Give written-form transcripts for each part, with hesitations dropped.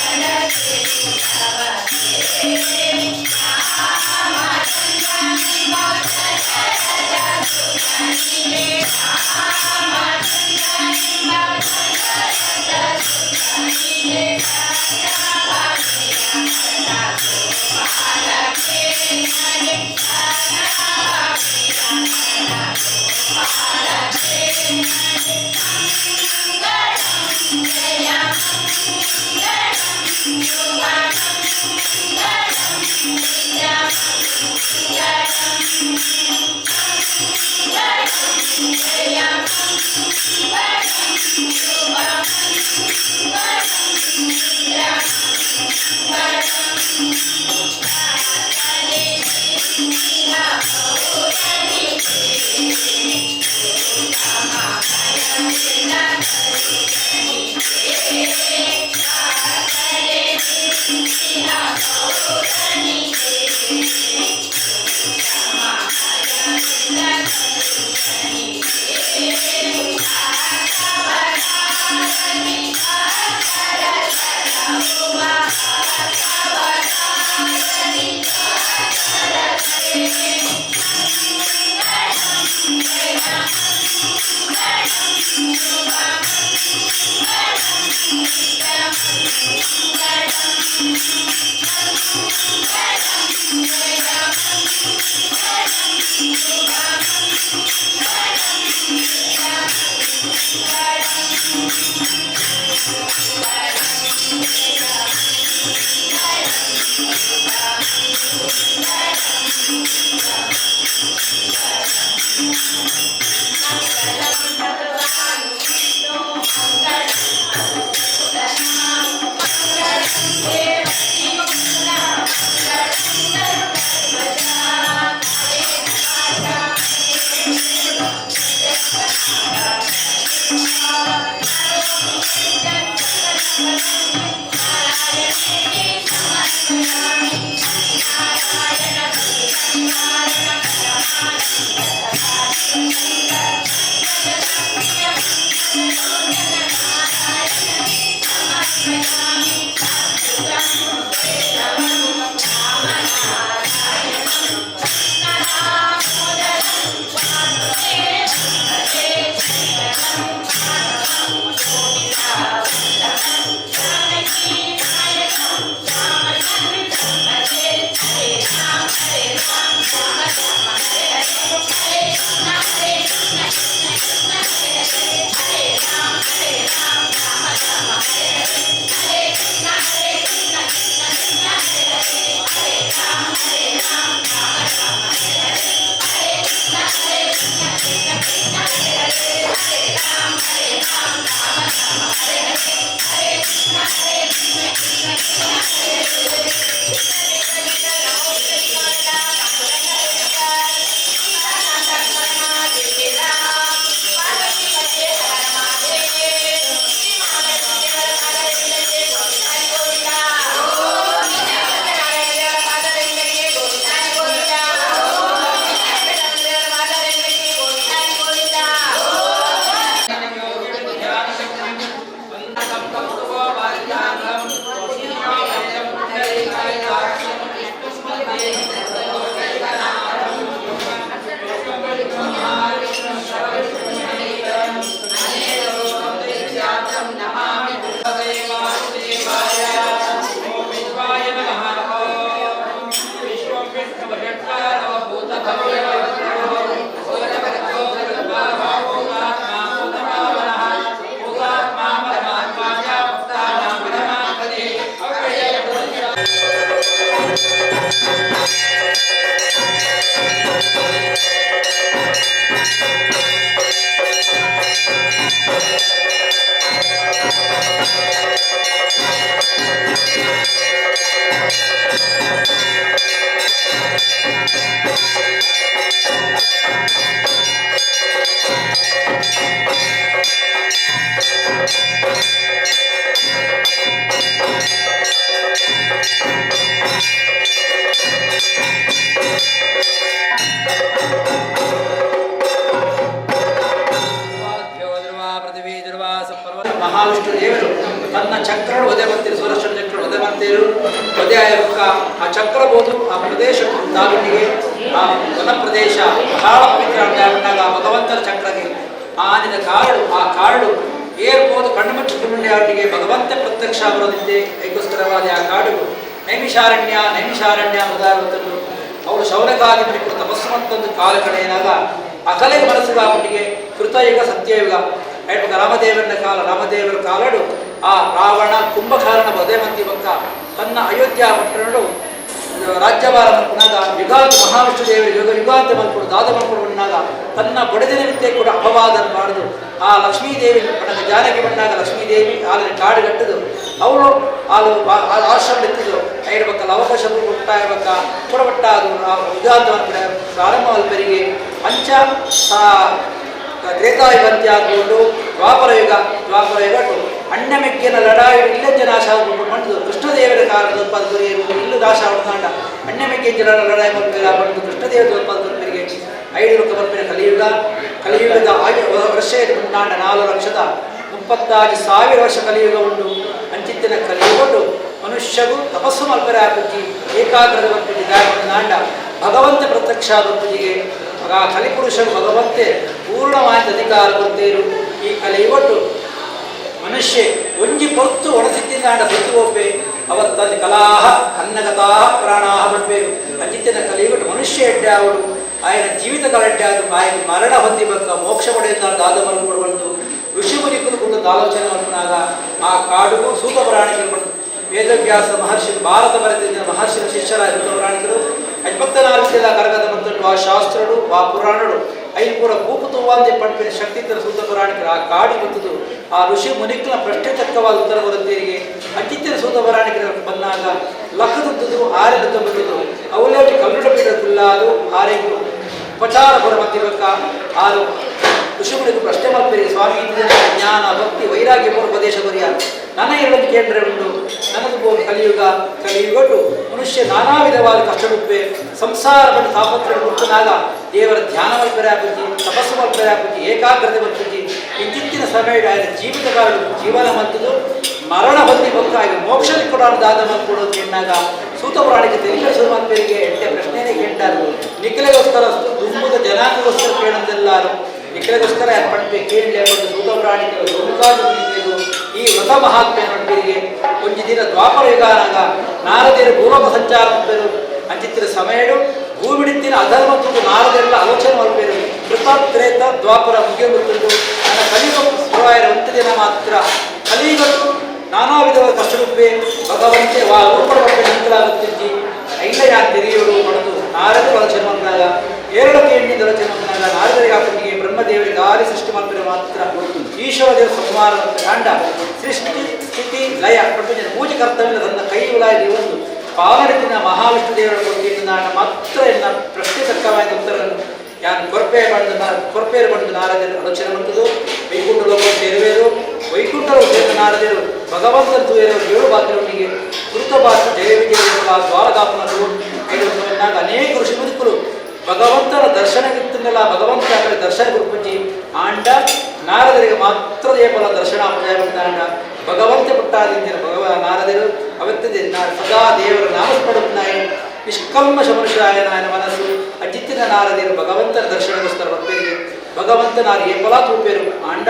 Mangalam. ಮಂತೇರು ಪದ್ಯಾಯ ಆ ಚಕ್ರಬೋದು ಆ ಪ್ರದೇಶ ದಾವಿಟಿಗೆ ಆ ವನ ಪ್ರದೇಶ ಬಹಳ ಪವಿತ್ರ ಅಂದಾಗ ಭಗವಂತನ ಚಕ್ರಗೆ ಆನಿನ ಕಾರಡು ಆ ಕಾರಡು ಏರ್ಬೋದು ಕಣ್ಣು ಮುಚ್ಚಿಕೊಂಡು ಅವರಿಗೆ ಭಗವಂತ ಪ್ರತ್ಯಕ್ಷ ಬರೋದಿದ್ದೆ. ಐಕೋಸ್ಕರವಾದ ಆ ಕಾಡು ನೈಮಿಷಾರಣ್ಯ ನೈಮಿಷಾರಣ್ಯ ಮೊದಲಾಗುತ್ತದ್ದು. ಅವರು ಶೌನಕಾದಿ ಮನಿಕರು ತಪಸ್ಸು ಮತ್ತೊಂದು ಕಾಲ ಕಡೆಯನಾಗ ಅಕಲೆಗೆ ಮನಸ್ಸುಗಾಗುಟ್ಟಿಗೆ ಕೃತಯುಗ ಸತ್ಯಯುಗ ಹೇಳ್ಬೇಕು. ರಾಮದೇವರನ ಕಾಲ, ರಾಮದೇವರ ಕಾಲಡು ಆ ರಾವಣ ಕುಂಭಕಾರಣ ವಧೆ ಬಕ್ಕ ತನ್ನ ಅಯೋಧ್ಯ ಪಟ್ಟಣಡು ರಾಜ್ಯಭಾರ ಮಲ್ಪುನಾಗ ಯುಗಾಂತ ಮಹಾವಿಷ್ಣು ದೇವರು ಯುಗ ಯುಗಾಂತ ಮಲ್ಪುಡು ದಾದ ಮಲ್ಪುಡು ಉಣ್ಣಾಗ ತನ್ನ ಬೊಡೆದಿನ ನಿಮಿತ್ತ ಕೂಡ ಅಪವಾದ ಮಾಡುದು. ಆ ಲಕ್ಷ್ಮೀದೇವಿ ಬಣ್ಣದ ಜಾನಕಿ ಬಣ್ಣಾಗ ಲಕ್ಷ್ಮೀದೇವಿ ಆಲಿನ ಕಾಡು ಕಟ್ಟದು ಅವಳು ಆಲು ಆಶ್ರಮ ಇತ್ತಿದ್ದು ಐಡ್ಬೇಕ ಲವಕಶ ಹುಟ್ಟಾಯ್ಬೇಕ ಕೊಡಬಟ್ಟ ಅದು ಆ ಯುಗಾಂತ ಪ್ರಾರಂಭ ಮಲ್ಪರಿಗೆ ಅಂಚ ತ್ರೇತಾಯುಗಂತ್ಯ ಆಗ್ಕೊಂಡು ದ್ವಾಪರ ಯುಗ, ದ್ವಾಪರ ಯುಗ ಅಣ್ಣ ಮೆಕ್ಕಿನ ಲಡಾಯಿ ಇಲ್ಲಂಜ ನಾಶ ಬಂದು ಕೃಷ್ಣದೇವರ ಕಾಲದ ಇಲ್ಲು ನಾಶ ಹೊಡ್ಕೊಂಡ ಅಣ್ಣ ಮೆಕ್ಕಿನ ಲಡಾಯಿ ಬಂದು ಬಂದು ಕೃಷ್ಣದೇವರ ದೊಲ್ಪದ ಐದು ಲಕ್ಷ ಬರ್ಪಿನ ಕಲಿಯುಗ. ಕಲಿಯುಗದ ಆಯು ವರ್ಷ ಮುನ್ನಾಂಡ 4,36,000 ವರ್ಷ ಕಲಿಯುಗ ಉಂಟು. ಅಂಚಿತ್ತಿನ ಕಲಿಯುಗಟ್ಟು ಮನುಷ್ಯಗೂ ತಪಸ್ಸು ಮಲ್ಪರೆ ಆಪುಜಿ, ಏಕಾಗ್ರತೆ ಬರ್ಪುಜಿ. ನಾಂಡ ಭಗವಂತ ಪ್ರತ್ಯಕ್ಷ ಬರ್ಪುಜಿಗೆ ಆ ಕಲಿಪುರುಷರು ಭಗವಂತೆ ಪೂರ್ಣವಾದ ಅಧಿಕಾರ ಕೊಡ್ತೇರು. ಈ ಕಲಿಯುಗಟ್ಟು ಮನುಷ್ಯ ಒಂಜಿ ಪೊತ್ತು ಒಣಸಿದ್ದಿಂದಾಂಡ ಸತ್ತು ಒಪ್ಪೆ ಅವತ್ತಲ್ಲಿ ಕಲಾಹ ಅನ್ನಗತಾಹ ಪ್ರಾಣಾಹ ಬಡ್ಬೇರು. ಅಂಚಿತ್ತಿನ ಕಲಿಯುಗಟ್ಟು ಮನುಷ್ಯ ಎಡ್ಡೆ ಅವಳು ఆయన ಜೀವಿತ ಕಾಲಡ್ಡೆ ಅದು ఆయన ಮರಣ ಹೊಂದಿಬಕ್ಕ ಮೋಕ್ಷ ಪಡೆಯುತ್ತ ದಾದ ಮಲ್ಕೊಡುವಂದು ಋಷಿ ಮುನಿಕುಲು ಕುಂದು ಆಲೋಚನೆ ಮಲ್ಪನಾಗ ಆ ಕಾಡುಗೂ ಸೂತ ಪುರಾಣಿಕರು ಬಂದು ವೇದವ್ಯಾಸ ಮಹರ್ಷಿ ಭಾರತ ಬರೆದಿದ್ದ ಮಹರ್ಷಿನ ಶಿಷ್ಯರಾದ ಸೂತ ಪುರಾಣಿಕರು 54 ಕರಗದ ಮತ್ತು ಆ ಶಾಸ್ತ್ರಡು ಆ ಪುರಾಣಡು ಐದು ಪೂರ ಭೂಪುತುವಾಂದೆ ಪಡ್ಪಿನ ಶಕ್ತಿ ತರ ಸೂತ ಪುರಾಣಿಕರು ಆ ಕಾಡು ಬಂತದ್ದು ಆ ಋಷಿ ಮುನಿಕ್ಲ ಪ್ರಶ್ನೆ ತಕ್ಕವಾದ ಉತ್ತರ ಬರುತ್ತೇರಿಗೆ. ಅಂಚಿತ್ತಿನ ಸೂತ ಪುರಾಣಿಕರ ಬಂದಾಗ ಲಕ್ಕದುತ್ತದು ಆರೆಲು ತುಂಬುತ್ತದೆ ಅವಲೇಟಿ ಕಲ್ಲುಡ ಪೀಠ ಕುಲ್ಲಾದು ಆರೆಗು ಉಪಚಾರ ಬರ ಮತ್ತಿಬಕ್ಕ ಆರು ಋಷಿಮುನಿಗೂ ಪ್ರಶ್ನೆ ಮಲ್ಪೇರಿ, ಸ್ವಾಮಿ ಜ್ಞಾನ ಭಕ್ತಿ ವೈರಾಗ್ಯ ಪೂರ್ವ ಉಪದೇಶ ಬರಿಯ ನನ್ನ ಎರಡು ಕೇಂದ್ರ ಉಂಟು. ನನದು ಬೋಗಿ ಕಲಿಯುಗ, ಕಲಿಯುಗಟ್ಟು ಮನುಷ್ಯ ನಾನಾ ವಿಧವಾದ ಕಷ್ಟಡುಪ್ಪೆ ಸಂಸಾರ ಬಣ್ಣ ತಾಪತ್ರ ಹುಟ್ಟುನಾಗ ದೇವರ ಧ್ಯಾನ ಮಲ್ಪರೆ ಆಪುಜಿ, ತಪಸ್ಸು ಮಲ್ಪರೆ ಆಪುಜಿ, ಏಕಾಗ್ರತೆ ಮಲ್ಪುಜಿ. ಇಂಚಿತ್ತಿನ ಸಮಯ ఆయన ಜೀವಿತಕಾಲ ಜೀವನ ಮತ್ತದು ಮರಣ ಹೊಂದಿ ಬಕ್ಕ ఆయన ಮೋಕ್ಷ ಕೂಡ ದಾದ ಮಲ್ಕೊಡೋದು ಎನ್ನಾಗ ಸೂತ ಪುರಾಣಿಕ ತೆರಿಗೆ ಶುರು ಮಲ್ಪರಿಗೆ ಎಟ್ಟೆ ಪ್ರಶ್ನೆನೇ ಕೇಳ್ತಾರೆ. ನಿಖಲೆಗೋಸ್ಕರ ದುಂಬುದ ಜನಾಂಗಗೋಸ್ಕರ ಕೇಳಂದೆಲ್ಲಾರು ನಿಖಲೆಗೋಸ್ಕರ ಪಂಪೆ ಕೇಳಲೆ ಒಂದು ಸೂತ ಪುರಾಣಿಕರು ಲೋಕಾದಿ ಈ ವ್ರತ ಮಹಾತ್ಮೆ ನೋಡ್ಬೇರಿಗೆ. ಒಂಜಿ ದಿನ ದ್ವಾಪರ ಯುಗಾನಾಗ ನಾರದಿಯರು ಭೂಲೋಕ ಸಂಚಾರ ಮಲ್ಪೆರು. ಅಂಚಿತ್ತಿನ ಸಮಯಡು ಭೂಮಿಡಿತ್ತಿನ ಅಧರ್ಮ ತೂದು ನಾರದೆಲ್ಲ ಆಲೋಚನೆ ಮಲ್ಪೆರು. ಕೃತ ತ್ರೇತ ದ್ವಾಪರ ಮುಗಿಯುತ್ತುಂಡು ನನ್ನ ಕಲಿಯುಗ ಸುರಾಯರ ಒಂದು ದಿನ ಮಾತ್ರ ಕಲಿಯುಗಟ್ಟು ನಾನಾ ವಿಧವಾದ ಕಷ್ಟರುಪ್ಪೆ ಭಗವಂತೆ ವಾ ರೂಪಡ ನಂತರಾಗುತ್ತಿದ್ದಿ ಐಲ ಯಾ ತೆರೆಯೋಡು ಪಡೆದು ನಾರದರು ಆಲೋಚನೆ ಮಾಡಿದಾಗ ಏರಳಕ್ಕೆ ಎಣ್ಣಿದ ಆಲೋಚನೆ ಮಾಡಿದಾಗ ನಾರದರಿಗೆ ಆಪತ್ತಿಗೆ ಬ್ರಹ್ಮದೇವರಿಗೆ ಆದಿ ಸೃಷ್ಟಿ ಮಾಡ್ತಾರೆ ಮಾತ್ರ ಈಶ್ವರ ದೇವ ಸಂಹಾರ ಕಾಂಡ ಸೃಷ್ಟಿ ಸ್ಥಿತಿ ಲಯ ಪಟ್ಟು ಪೂಜೆ ಕರ್ತವ್ಯ ತನ್ನ ಕೈ ಉಲಾಗಿ ಒಂದು ಪಾಲನಡಿತಿನ ಮಹಾವಿಷ್ಣು ದೇವರ ಕೊಟ್ಟಿದ್ದು ಮಾತ್ರ ಎನ್ನ ಪ್ರಶ್ನೆ ತಕ್ಕವಾದ ಉತ್ತರವನ್ನು ಯಾನು ಕೊರ್ಪೆ ಬಂದು ಕೊರ್ಪೇರು ಬಂದು ನಾರದರು ಆಲೋಚನೆ ಮಾಡ್ತದ್ದು. ವೈಕುಂಠ ಲೋಕ ಸೇರುವೇರು, ವೈಕುಂಠ ಲೋಕ ಸೇರಿದ ನಾರದರು ಭಗವಂತನ ತೂಯರು ಏಳು ಬಾತ್ರವನಿಗೆ ಕೃತ ಬಾತ್ರ ಜಯ ವಿಜಯ ದ್ವಾರದಾಪನರು ಹೇಳುವಂತಹ ಅನೇಕ ಋಷಿ ಮುದುಕರು ಭಗವಂತನ ದರ್ಶನವಿತ್ತನ್ನೆಲ್ಲ ಭಗವಂತ ಕಡೆ ದರ್ಶನ ಕೊಡ್ಪುಂಜಿ ಆಂಡ ನಾರದರಿಗೆ ಮಾತ್ರ ದೇಪಲ ದರ್ಶನ ಆಂಡ ಭಗವಂತ ಪುಟ್ಟಾದಿಂದಿನ ಭಗವ ನಾರದರು ಅವತ್ತಿದೆ ಸದಾ ದೇವರ ನಾಮಸ್ಮರಣನಾಯ ನಿಷ್ಕಲ್ಮಶ ಮನುಷ್ಯಾಯನಾಯನ ಮನಸ್ಸು ಅಜಿತ್ತಿನ ನಾರದಿರು ಭಗವಂತನ ದರ್ಶನಗೋಸ್ಕರ ಬರ್ಪೇರಿಗೆ ಭಗವಂತನಾರು ಏಪಲ ತೂಪೇರು. ಆಂಡ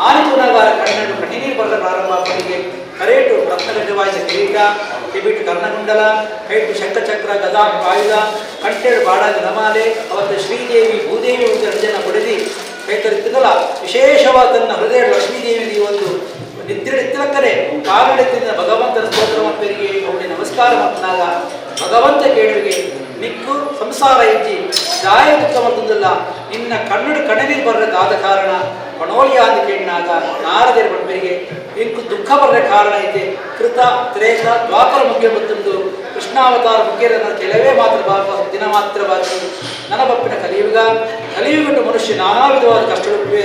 ಆನಿತುನಗಾರ ಕಣ್ಣನ್ನು ಕಣ್ಣಿನೀರು ಬರಲ ಪ್ರಾರಂಭ ಪಡಿಗೆ ಕರೇಟು ರತ್ನಗಡ್ಡವಾಯಿದ ಕಿರೀಟ, ಕಿಬಿಟ್ಟು ಕರ್ಣಕುಂಡಲ, ಕೈಟು ಶಂಖಚಕ್ರ ಗದಾ ಆಯುಧ, ಕಂಟೇಳು ಬಾಡಾದ ನಮಾಲೆ ಅವತ್ತು ಶ್ರೀದೇವಿ ಭೂದೇವಿ ಒಂದು ಎರಡು ಜನ ಬಡಿದಿ ಕೈತರಿತ್ತದಲ್ಲ ವಿಶೇಷವಾದ ತನ್ನ ಹೃದಯ ಲಕ್ಷ್ಮೀದೇವಿ ಒಂದು ನಿದ್ರೆಡಿತ್ತಲಕ್ಕರೆ ಕಾಲಡೆತ್ತಿನ ಭಗವಂತನ ಸ್ತೋತ್ರ ಮಲ್ಪೆರಿಗೆ ಅವಳಿಗೆ ನಮಸ್ಕಾರ ಮಾಡಿದಾಗ ಭಗವಂತ ಕೇಳುವಿಗೆ ನಿಕ್ಕು ಸಂಸಾರ ಇಜ್ಜಿ ದಾಯ ದುಃಖ ಮತ್ತೊಂದಲ್ಲ ನಿನ್ನ ಕಣ್ಣು ಕಣ್ಣೀರು ಬರ್ರದಾದ ಕಾರಣ ಪಣೋಲಿಯ ಅಂದ ಕೇಳಿನಾಗ ನಾರದಿರ ಬಡ್ಬರಿಗೆ ಇಂಕು ದುಃಖ ಬರ್ರ ಕಾರಣ ಐತೆ. ಕೃತ ತ್ರೇತ ದ್ವಾಪರ ಮುಖ್ಯ ಮತ್ತೊಂದು ಕೃಷ್ಣಾವತಾರ ಮುಖ್ಯರನ್ನ ಕೆಲವೇ ಮಾತ್ರ ದಿನ ಮಾತ್ರ ಬಾಕಿ. ನನ್ನ ಬಪ್ಪಿನ ಕಲಿಯುಗ, ಕಲಿಯುಗಟ್ಟು ಮನುಷ್ಯ ನಾನಾ ವಿಧವಾದ ಕಷ್ಟಡುಪ್ಪೆ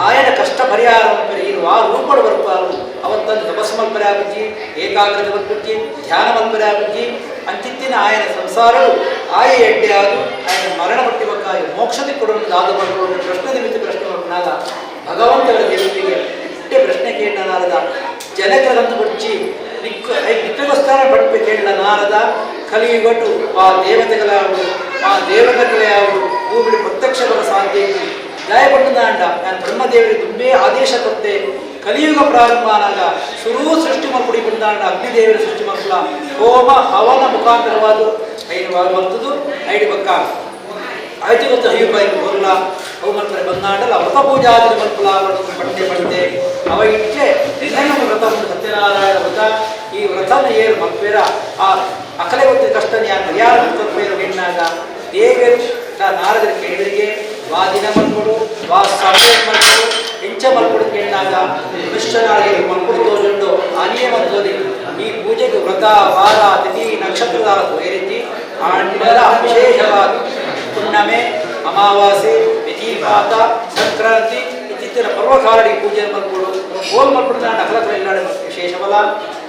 ಆಯನ ಕಷ್ಟ ಪರಿಹಾರ ಇರುವ ಆ ರೂಪಡು ಬರ್ಪಾರು ಅವತ್ತೊಂದು ತಪಸ್ಸು ಮಲ್ಪರೆ ಆಗುಜ್ಜಿ, ಏಕಾಗ್ರತೆ ಮಲ್ಪುಜ್ಜಿ, ಧ್ಯಾನ ಮಲ್ಪರೆ ಆಗುಜ್ಜಿ. ಅಂಚಿತ್ತಿನ ಆಯನ ಸಂಸಾರವು ಆಯ ಎಡ್ಡೆ ಆದು ಆಯನ ಮರಣ ಪಟ್ಟಿ ಬಕ್ಕಾಯಿ ಮೋಕ್ಷದ ಕೊಡುವ ದಾದ ಬರ್ಕೊಳ್ಳೋ ಪ್ರಶ್ನೆ ನಿಮಿತ್ತ ಪ್ರಶ್ನೆ ಮಾಡ್ನಾಗ ಭಗವಂತರ ದೇವರಿಗೆ ಇಟ್ಟೆ ಪ್ರಶ್ನೆ ಕೇಳಲಾರದ ಜನಕರಂದು ಬುಡ್ಚಿ ನಿಕ್ಕು ನಿಕ್ಕಗೋಸ್ಕರ ಬಟ್ಪೆ ಕೇಳಲ ನಾರದ ಕಲಿಯುಗಟು ಆ ದೇವತೆಗಳ ಯಾವುದು ಆ ದೇವತೆಗಳ ಯಾವುದು ಭೂಮಿಡಿ ಪ್ರತ್ಯಕ್ಷ ಬರ ಸಾಧ್ಯ ಇತ್ತು ದಯಪಟ್ಟದಾಂಡ ನಾನು ಬ್ರಹ್ಮದೇವರಿಗೆ ತುಂಬೇ ಆದೇಶ ಕೊತ್ತೆ ಕಲಿಯುಗ ಪ್ರಾರಂಭನಾಗ ಸುರೂ ಸೃಷ್ಟಿ ಮಲ್ಪುಡಿ ಬಂದಾಂಡ ಅಗ್ನಿದೇವರ ಸೃಷ್ಟಿ ಮಲ್ಪುಲ ಹೋಮ ಹವನ ಮುಖಾಂತರವಾದ ಐದು ಬರ್ತದು ಐದು ಬಕ್ಕ ಆಯ್ತು ಗೊತ್ತು ಅಯ್ಯಪ್ಪ ಬರಲ್ಲ ಅವು ಮಲ್ಪರೆ ಬಂದಾಂಡಲ ವ್ರತ ಪೂಜಾದಿ ಮಲ್ಪುಲ ಪಂಡೆ ಪಂಡೆ ಅವ ಇಟ್ಟೆ ನಿನ್ನ ವ್ರತ ಉಂಟು ಸತ್ಯನಾರಾಯಣ ವ್ರತ. ಈ ವ್ರತನ ಏರು ಮಲ್ಪೇರ ಆ ಅಕಲೆ ಗೊತ್ತಿದ್ದ ಕಷ್ಟ ಯಾರು ಪರಿಹಾರ ಮಲ್ಪೇರು ಎಣ್ಣಾಗ ದೇವರು ನಾರದರ ಕೇಳಿದರಿಗೆ ವಾ ದಿನ ಮಲ್ಪಡು ವಾ ಸಮಯ ಮಲ್ಪಡು ಎಂಚ ಮಲ್ಪಡು ಕೇಳಿದಾಗ ಮನುಷ್ಯನಾಗಿ ಮಲ್ಪಡು ತೋಜುಂಡು ಆನಿಯೇ ಮಲ್ಪೋದಿ. ಈ ಪೂಜೆಗೆ ವ್ರತ ವಾರ ತಿಥಿ ನಕ್ಷತ್ರದ ರೀತಿ ಆಂಡಲ ವಿಶೇಷವಾದ ಹುಣ್ಣಮೆ ಅಮಾವಾಸ್ಯೆ ವ್ಯತಿಪಾತ ಸಂಕ್ರಾಂತಿ ಇತ್ತಿತ್ತಿನ ಪರ್ವಕಾಲಡಿ ಪೂಜೆ ಮಲ್ಪಡು ಹೋಲ್ ಮಲ್ಪಡು ನಾನು ಅಕಲಕಲ ಇಲ್ಲಾಡೆ ವಿಶೇಷವಲ್ಲ.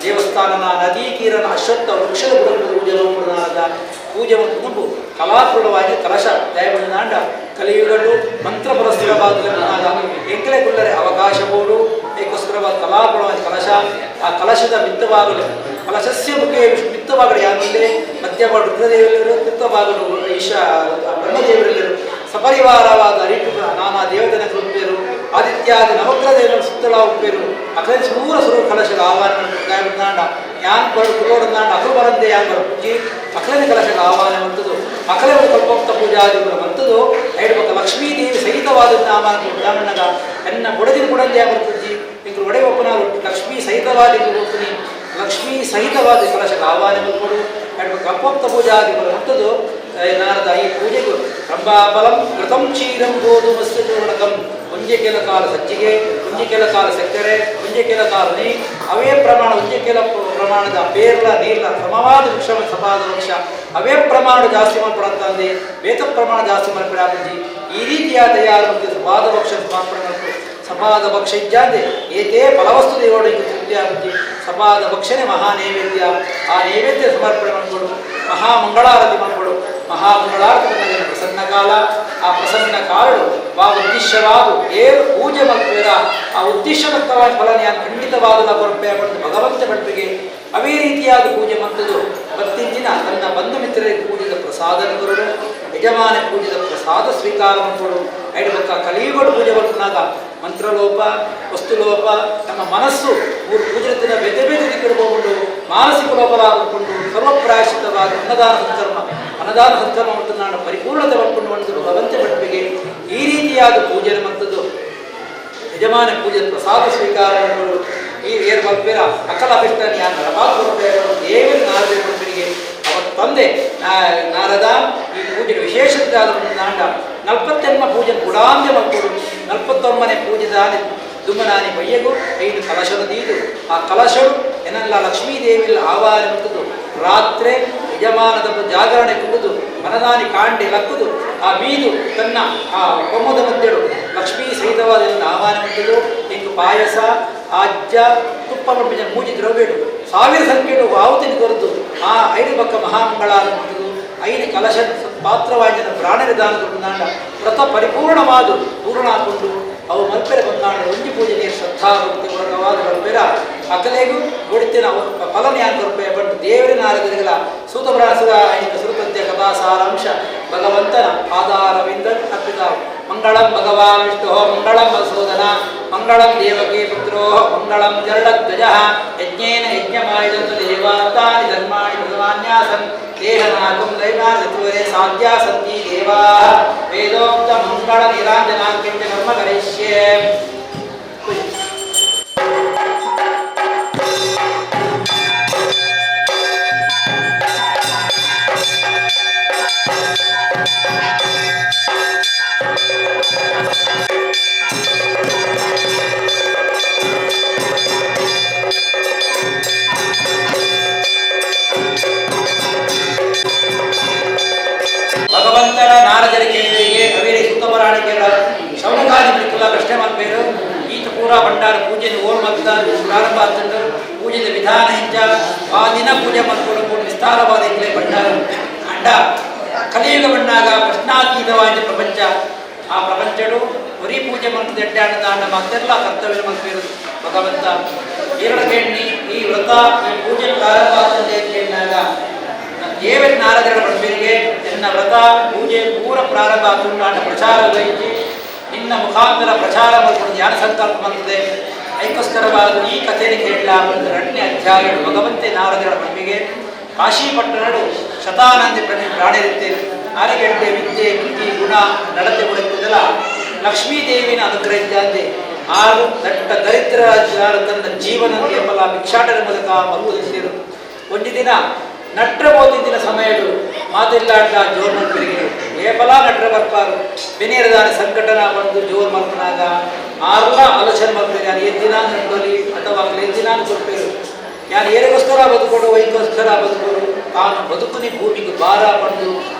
ದೇವಸ್ಥಾನನ ನದಿ ತೀರನ ಅಶ್ವತ್ಥ ವೃಕ್ಷದ ಬುಡಕಟ್ಟು ಪೂಜೆ ಮಲ್ಪುಡನಾದ ಪೂಜೆ ಮಲ್ಪು ಕಲಾಪೂರ್ಣವಾಗಿ ಕಲಶ ದಯಮಂಡ ಕಲಿಯುಗಡು ಮಂತ್ರ ಪರಸ್ಪರವಾದ ಎಂಕಲೆ ಕುಲ್ಲರೆ ಅವಕಾಶ ಬೋಡು ಏಕೋಸ್ಕರವಾದ ಕಲಾಪೂರ್ಣವಾದ ಕಲಶ. ಆ ಕಲಶದ ಮಿತ್ತವಾಗಲು ಕಲಶಸ್ಯ ಮುಖೇ ಮಿತ್ತವಾಗಲು ಯಾರುಲ್ಲೇ ಮಧ್ಯವಾಗಲು ರುದ್ರದೇವರಿರು ಮಿತ್ತವಾಗಲು ಈಶಾ ಬ್ರಹ್ಮದೇವರಿಲ್ಲರು ಸಪರಿವಾರವಾದ ಅರಿಟು ನಾನಾ ದೇವತೆನ ಕೃಪೆಯರು ಆದಿತ್ಯಾದಿ ನವಗ್ರಹ ದೇವರ ಸುತ್ತಲ ಉಪ್ಪೇರು ಅಕಲೆ ಸೂರ ಸುರು ಕಲಶದ ಆಹ್ವಾನ ದಾಂಡ ಯಾನ್ ಬರು ಕುಲೋಡಂದಾಂಡ ಅಕಲು ಬರಂತೆ ಯಾನ್ ಬರ ಪೂಜಿ ಅಕಲನೆ ಕಲಶದ ಆಹ್ವಾನ ಬಂತದು ಅಕಲೆ ಕಲ್ಪೋಕ್ತ ಪೂಜಾದಿ ಬಂತದು ಐಡ್ಬಕ್ಕ ಲಕ್ಷ್ಮೀ ದೇವಿ ಸಹಿತವಾದ ಆಹ್ವಾನ ಬ್ರಾಹ್ಮಣಗ ಎನ್ನ ಬುಡದಿನ ಬುಡಂದೆ ಬರ್ತಜ್ಜಿ ಇಂಕು ಒಡೆ ಒಪ್ಪನ ಲಕ್ಷ್ಮೀ ಸಹಿತವಾದ ಹೋಗ್ತೀನಿ ಲಕ್ಷ್ಮೀ ಸಹಿತವಾದ ಕಲಶದ ಆಹ್ವಾನ ಬಂದ್ಕೊಡು ಐಡ್ಬಕ್ಕ ಕಲ್ಪೋಕ್ತ ಪೂಜಾದಿ ಬಂತದು ನಾರದ ಈ ಪೂಜೆಗೂ ರಂಭಾಫಲಂ ಕೃತಂ ಕ್ಷೀರಂ ಗೋಧುಮಸ್ಯ ಚೂರ್ಣಕಂ ಒಂಜೆ ಕೆಲ ಕಾಲ ಸಜ್ಜಿಗೆ ಒಂಜೆ ಕೆಲ ಕಾಲ ಸಕ್ಕರೆ ಒಂಜೆ ಕೆಲ ಕಾಲ ನೀ ಅವೇ ಪ್ರಮಾಣ ಒಂಜೆ ಕೆಲ ಪ್ರಮಾಣದ ಪೇರ್ಲ ನೀರ್ಲ ಸಮವಾದ ವೃಕ್ಷ ಸಮಾದ ವೃಕ್ಷ ಅವೇ ಪ್ರಮಾಣ ಜಾಸ್ತಿ ಮಾಡ್ಪಡಂತಂದೆ ವೇತ ಪ್ರಮಾಣ ಜಾಸ್ತಿ ಮಾಡ್ಪಡಾಪುಜಿ ಈ ರೀತಿಯ ತಯಾರು ಮತ್ತು ಸಮಾದ ವೃಕ್ಷ ಸಮರ್ಪಣೆ ಮಾಡ್ಪಡು ಸಮಾದ ಭಕ್ಷ ಇಜ್ಜಾಂದೆ ಏತೇ ಫಲವಸ್ತು ದೇವೋಡು ತೃಪ್ತಿ ಆಗುತ್ತಿ ಸಮಾದ ಭಕ್ಷಣೆ ಮಹಾ ನೈವೇದ್ಯ ಆ ನೈವೇದ್ಯ ಸಮರ್ಪಣೆ ಮಾಡ್ಕೊಡು ಮಹಾಮಂಗಳಾರತಿ ಮಾಡ್ಕೊಡು ಮಹಾಮಂಗಳಾರತಿ ಪ್ರಸನ್ನ ಕಾಲ ಆ ಪ್ರಸನ್ನ ಕಾಲಡು ವಾ ಉದ್ದೇಶವಾದು ಏರು ಪೂಜೆ ಮಲ್ಪೇರ ಆ ಉದ್ದೇಶದತ್ತವಾದ ಫಲನ ಖಂಡಿತವಾದ ಕೊರಪೆ ಭಗವಂತ ಭಟ್ರಿಗೆ ಅವೇ ರೀತಿಯಾದ ಪೂಜೆ ಮಂತದು ಪ್ರತಿದಿನ ತನ್ನ ಬಂಧು ಮಿತ್ರರಿಗೆ ಪೂಜೆದ ಪ್ರಸಾದ ಕೊರಡು ಯಜಮಾನ ಪೂಜೆದ ಪ್ರಸಾದ ಸ್ವೀಕಾರ ಮಾಡ್ಕೊಡು ಐಡು ಕಲಿಯುಗಡು ಪೂಜೆ ಮಾಡ್ಕೊಂಡಾಗ ಮಂತ್ರಲೋಪ ವಸ್ತುಲೋಪ ನಮ್ಮ ಮನಸ್ಸು ಮೂರು ಪೂಜೆ ದಿನ ಬೇರೆ ಬೇರೆ ದಿಕ್ಕಲು ಹೋಗ್ಕೊಂಡು ಮಾನಸಿಕ ಲೋಪರಾಗಿಕೊಂಡು ಸರ್ವಪ್ರಾಯಶ್ಚಿತವಾದ ಅನ್ನದಾನ ಸತ್ಕರ್ಮ ಅನ್ನದಾನ ಸತ್ಕರ್ಮ ಮತ್ತು ನಾನು ಪರಿಪೂರ್ಣತೆ ಪಡ್ಕೊಂಡು ಒಂದು ಭಗವಂತ ಭಟ್ರಿಗೆ ಈ ರೀತಿಯಾದ ಪೂಜೆ ಮಂತದ್ದು ಯಜಮಾನ ಪೂಜೆ ಪ್ರಸಾದ ಸ್ವೀಕಾರ ಮಾಡಿಕೊಂಡು ಈ ಏರ್ ಮಲ್ಪೇರ ಅಕಲ ಅಭಿಷ್ಟನ ಯಾನ್ ನರಪಾತ್ಪೇರು ದೇವರು ನಾರದ ಭಟ್ರಿಗೆ ಅವರ ತಂದೆ ನಾರದ ಈ ಪೂಜೆ ವಿಶೇಷತೆ ನಾಂಡ ನಲ್ಪತ್ತೆಮ್ಮ ಪೂಜೆ ಗುಡಾಂದೆ ಮಕ್ಕಳು ನಲ್ಪತ್ತೊಮ್ಮನೆ ಪೂಜೆದಾನಿ ದುಮ್ಮನಾನಿ ಬಯ್ಯಗು ಐದು ಕಲಶನು ದೀದು ಆ ಕಲಶರು ಎನ್ನಲ್ಲ ಲಕ್ಷ್ಮೀದೇವಿಯಲ್ಲಿ ಆವಾರ ಮಂತದ್ದು ರಾತ್ರಿ ಯಜಮಾನದ ಜಾಗರಣೆ ಕುಡಿದು ಮನದಾನಿ ಕಾಂಡೆ ಲಕ್ಕುದು ಆ ಬೀದು ತನ್ನ ಆ ಕೊಮ್ಮದ ಮಧ್ಯಡು ಲಕ್ಷ್ಮೀ ಸಹಿತವಾದ ಆಹ್ವಾನ ಮಂತದ್ದು ಇಂಕು ಪಾಯಸ ಆಜ್ಯ ತುಪ್ಪ ಪಂಪಿನ ಮೂಜಿ ದ್ರವ್ಯಡು ಸಾವಿರ ಸಂಖ್ಯೆಡು ಆಹುತಿನ ಕೊರತು ಆ ಐದು ಪಕ್ಕ ಮಹಾಮಂಗಳಾರ ಮಂತದ್ದು ಐದು ಕಲಶ ಪಾತ್ರವಾಯಿನ ಪ್ರಾಣ ವಿಧಾನದ ವ್ರತ ಪರಿಪೂರ್ಣವಾದ ಪೂರ್ಣ ಹಾಕೊಂಡು ಅವು ಮಲ್ಪೆರೆ ಬಂದಾಂಡ ಒಂಜಿ ಪೂಜೆಗೆ ಶ್ರದ್ಧಾ ಭಕ್ತಿ ಮೂಲಕವಾದ ಮಲ್ಪೆರ ಅಕಲೆಗೂ ಗೊಡಿತಿನ ಫಲನ ಯಾನ್ ಕೊರ್ಪೆ ಬಟ್ ದೇವರ ನಾರದರಿಗಳ ಸೂತಬ್ರಾಸುರ ಸುರುತಂತ್ಯ ಕಥಾ ಸಾರಾಂಶ ಭಗವಂತನ ಪಾದಾರವಿಂದ ಅರ್ಪಿತ. ಮಂಗಳಂ ಭಗವಾನ್ ವಿಷ್ಣು ಮಂಗಳಂ ಮಧುಸೂದನ ಮಂಗಳಂ ದೇವಕೀ ಪುತ್ರೋ ಮಂಗಳಂ ಜರಡಧ್ವಜ ಯಜ್ಞೇನ ಯಜ್ಞಮಾಯುಧಂತು ದೇವಾಂತಾನಿ ಧರ್ಮಾಣಿ ಭಗವಾನ್ಯಾಸನ್ ದೇಹನಾಗಂ ದೈವಾಚತುರೇ ಸಾಧ್ಯ ಸಂತಿ ದೇವಾ ವೇದೋಕ್ತ ಮಂಗಳ ನೀರಾಂಜನಾಖ್ಯಂಚ ಕರ್ಮ ಕರಿಷ್ಯೆ. ಭಗವಂತನ ನಾರದರ ಕೇಳಿದರಿಗೆ ಅವೇರಿ ಸುತ್ತಮರಾಣಿಕೆಗಳ ಶೌನಕಾದಿ ಬಿಡುಕುಲ ಪ್ರಶ್ನೆ ಮಲ್ಪೇರು ಈತ ಪೂರಾ ಭಂಡಾರ ಪೂಜೆ ಓಲ್ ಮತ್ತ ಪ್ರಾರಂಭ ಆಗ್ತಂಡು ಪೂಜೆದ ವಿಧಾನ ಇಂಚ ಆ ದಿನ ಪೂಜೆ ಮಲ್ಕೊಂಡು ಕೂಡ ವಿಸ್ತಾರವಾದ ಇಕ್ಕಲೆ ಭಂಡಾರ ಅಂಡ ಕಲಿಯುಗ ಬಣ್ಣಾಗ ಪ್ರಶ್ನಾತೀತವಾದ ಪ್ರಪಂಚ ಆ ಪ್ರಪಂಚಡು ಒರಿ ಪೂಜೆ ಮಂತದ ಎಡ್ಡೆ ಅಂಡ ಮಾತೆಲ್ಲ ಕರ್ತವ್ಯ ಮಲ್ಪೇರು ಭಗವಂತ ಎರಡಕ್ಕೆ ಈ ವ್ರತ ಈ ಪೂಜೆ ಪ್ರಾರಂಭ ಆಗ್ತದೆ ಕೇಳಿದಾಗ ದೇವರ ನಾರದರ ಪಡ್ಬೇರಿಗೆ ಎನ್ನ ವ್ರತ ಪೂಜೆ ಪೂರ ಪ್ರಾರಂಭ ಆಗ್ತುಂಡು ಪ್ರಚಾರ ವಹಿಸಿ ನಿನ್ನ ಮುಖಾಂತರ ಪ್ರಚಾರ ಮಾಡಿಕೊಂಡು ಧ್ಯಾನ ಸಂಕಲ್ಪ ಬಂದಿದೆ. ಐಕೋಸ್ಕರವಾದ ಈ ಕಥೆಯನ್ನು ಕೇಳಲ ಒಂದು ಎರಡನೇ ಅಧ್ಯಾಯ ಭಗವಂತೆ ನಾರದರ ಪಡ್ಬಿಗೆ ಕಾಶಿಪಟ್ಟಣಡು ಶತಾನಂದಿ ಪ್ರಾಣಿರುತ್ತೆ ಆರಗೆಡ್ಡೆ ವಿದ್ಯೆ ಬುದ್ಧಿ ಗುಣ ನಡತೆ ಕೊಡುತ್ತಿದ್ದಲ್ಲ ಲಕ್ಷ್ಮೀದೇವಿನ ಅನುಗ್ರಹಿಸಿದ್ದೆ. ಆರು ದಟ್ಟ ದರಿದ್ರ ತನ್ನ ಜೀವನ ಕೇವಲ ಭಿಕ್ಷಾಟನೆ ಮೂಲಕ ಮರುವುದಿಸಿದರು. ಒಂದು ದಿನ ನಟ್ರ ಓದಿದ್ದಿನ ಸಮಯಡು ಮಾತಿಲ್ಲಾಡ್ಲ ಜೋರ್ ಮಲ್ಪರಿಗೆ ಏಪಲ ನಟ್ರ ಬರ್ಪಾರು ಬೆನಿಯರದಾನ ಸಂಕಟನ ಬಂದು ಜೋರ್ ಮಲ್ಪನಾಗ ಆರ್ಲ ಆಲೋಚನೆ ಮಲ್ಪರು ಯಾರು ಎದ್ದಿನ ನಡ್ಡೋಲಿ ಅಥವಾ ಎದ್ದಿನ ಕೊಡ್ಪೇರು ಯಾರು ಏರಿಗೋಸ್ಕರ ಬದುಕೋಡು ವೈಕೋಸ್ಕರ ಬದುಕೋಡು ತಾನು ಬದುಕುನಿ ಭೂಮಿಗೆ ಭಾರ ಪಡೆದು